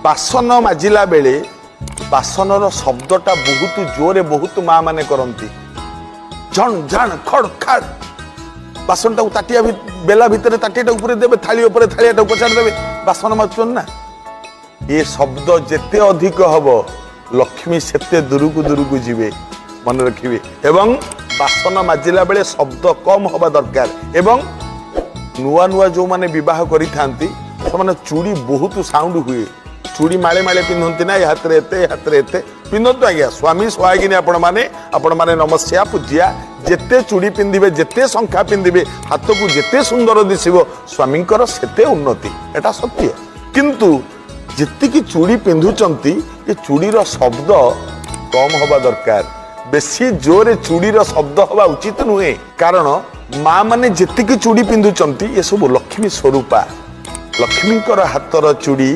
ବାସନ ମାଜିଲା ବେଳେ ବାସନର ଶବ୍ଦଟା ବହୁତ ଜୋରେ ବହୁତ ମା ମାନେ କରନ୍ତି, ଝଣ ଝାଣ ଖଡ଼ ଖାଡ଼। ବାସନଟାକୁ ତାଟିଆ ବେଲା ଭିତରେ ତାଟିଆଟାକୁ ପୁରେଇ ଦେବେ, ଥାଳି ଉପରେ ଥାଳିଆଟାକୁ ପଛାଡ଼ି ଦେବେ, ବାସନ ମାଜୁଛନ୍ତି ନା। ଏ ଶବ୍ଦ ଯେତେ ଅଧିକ ହବ, ଲକ୍ଷ୍ମୀ ସେତେ ଦୂରକୁ ଦୂରକୁ ଯିବେ, ମନେ ରଖିବେ। ଏବଂ ବାସନ ମାଜିଲା ବେଳେ ଶବ୍ଦ କମ ହବା ଦରକାର। ଏବଂ ନୂଆ ନୂଆ ଯେଉଁମାନେ ବିବାହ କରିଥାନ୍ତି, ସେମାନେ ଚୁଡ଼ି ବହୁତ ସାଉଣ୍ଡ ହୁଏ, ଚୁଡ଼ି ମାଳେ ମାଳେ ପିନ୍ଧନ୍ତି ନା, ଏ ହାତରେ ଏତେ, ଏ ହାତରେ ଏତେ ପିନ୍ଧନ୍ତୁ ଆଜ୍ଞା। ସ୍ୱାମୀ ସୁହାଗିନୀ ଆପଣମାନେ, ଆପଣମାନେ ନମସ୍ୟା ପୂଜ୍ୟା। ଯେତେ ଚୁଡ଼ି ପିନ୍ଧିବେ, ଯେତେ ଶଙ୍ଖା ପିନ୍ଧିବେ, ହାତକୁ ଯେତେ ସୁନ୍ଦର ଦିଶିବ, ସ୍ୱାମୀଙ୍କର ସେତେ ଉନ୍ନତି, ଏଟା ସତ୍ୟ। କିନ୍ତୁ ଯେତିକି ଚୁଡ଼ି ପିନ୍ଧୁଛନ୍ତି, ଏ ଚୁଡ଼ିର ଶବ୍ଦ କମ ହବା ଦରକାର। ବେଶୀ ଜୋରେ ଚୁଡ଼ିର ଶବ୍ଦ ହବା ଉଚିତ ନୁହେଁ। କାରଣ ମା ମାନେ ଯେତିକି ଚୁଡ଼ି ପିନ୍ଧୁଛନ୍ତି, ଏସବୁ ଲକ୍ଷ୍ମୀ ସ୍ୱରୂପା, ଲକ୍ଷ୍ମୀଙ୍କର ହାତର ଚୁଡ଼ି।